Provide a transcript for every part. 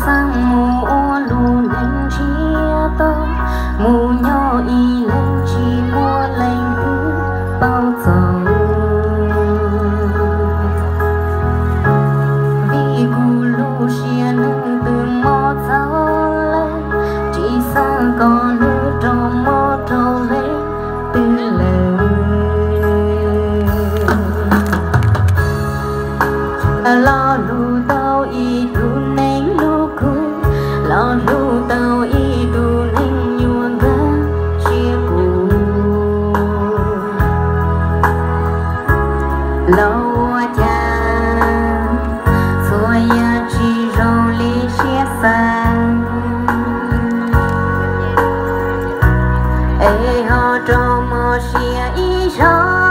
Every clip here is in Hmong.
Xav mus ua lub neej ntsiag to, mus nyob ib leeg tsis muaj leej twg paub txog. Vim kuv lub siab nws twb mob txog lawm, tsis xav kom nws rov mob rau leej twg lawm. Los hlub tau ib tug neeg hlub kuv, los hlub tau ib tug neeg yuav nkag siab kuv. Los ua cas txhua yam tsis zoo li siab xav, es ho rau mob siab ib zaug.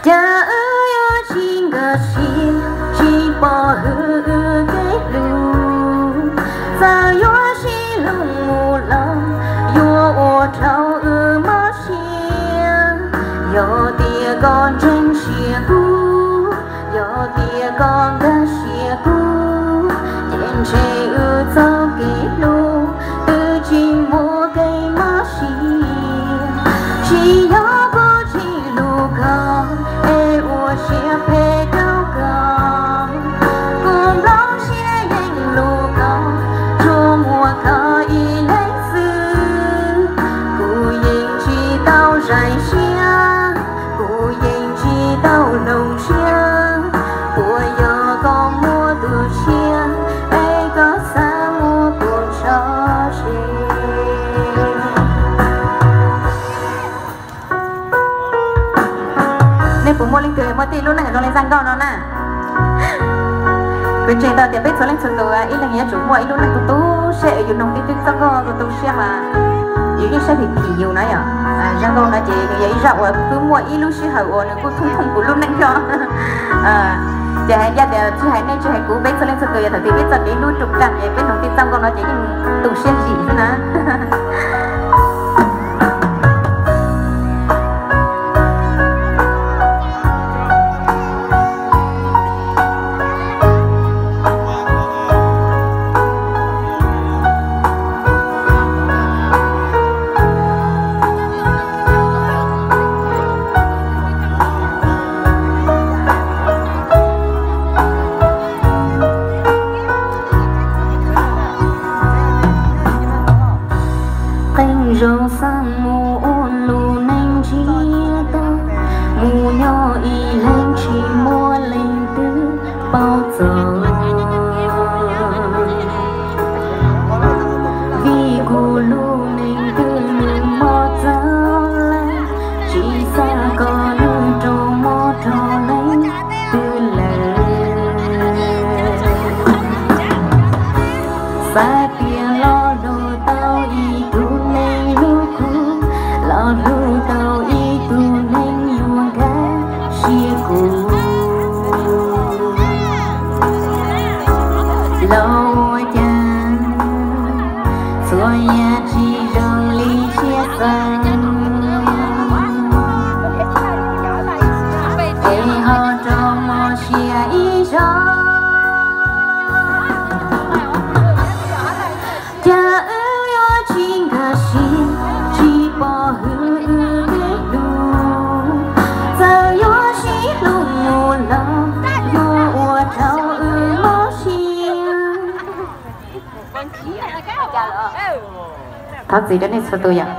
Cas wb yuav tsis nkag siab, tsis pom hwm wb kev hlub. Txawm yuav sib hlub mus los, yuav ua rau wb mob siab. Yog tias koj ntseeg siab kuv, yog tias koj nkag siab kuv, ces ntshe wb txoj kev hlub twb tsis muaj kev mob siab. Tsis yog kuv tsis hlub koj, es ua siab phem rau koj. Kuv nplooj siab yeej hlub koj, tsuas muaj koj ib leeg xwb. Kuv yeej tsis tau zais siab, kuv yeej tsis tau hloov siab. Puas yog koj muaj tus tshiab, es koj xav muab kuv tso tseg? Nej puas muaj leej twg muaj tej lub neej zoo li Zaj Nkauj no na? Kuv ntseeg tau tias peb txhua leej txhua tus ib leeg yuav tsum muaj ib lub neej tu tu siab, yus noog tib tug txoj nkauj tu tu siab mas yus yeej saib phim phim yus na yom. Zaj Nkauj no ces nws yog ib zaj uas kuj muaj ib lub sij hawm uas nws kuj thooj thooj kuv lub neej thiab. Ces hais ncaj tias tsis hais nej tsis hais kuv, peb txhua leej txhua tus yog thaum twg peb txoj kev hlub ruj kag ces peb noog tib txoj nkauj no ces yeej tu siab zim xwb na. Qee zaus xav mus ua lub neej ntsiag to, mus nyob ib leeg tsis muaj leej twg paub txog. Vim kuv lub neej twb mob txog lawm, tsis xav kom nws rov mob rau leej twg lawm. Xav tias los hlub tau ib tug neeg hlub kuv, los hlub tau ib tug neeg yuav nkag siab kuv. Los ua cas txhua yam tsis zoo li siab xav, es ho rau mob siab ib zaug. Cas wb yuav tsis nkag siab, tsis pom hwm wb kev hlub. Txawm yuav sib hlub mus los, yuav ua rau wb mob siab. Thov txim rau nej txhua tus yom.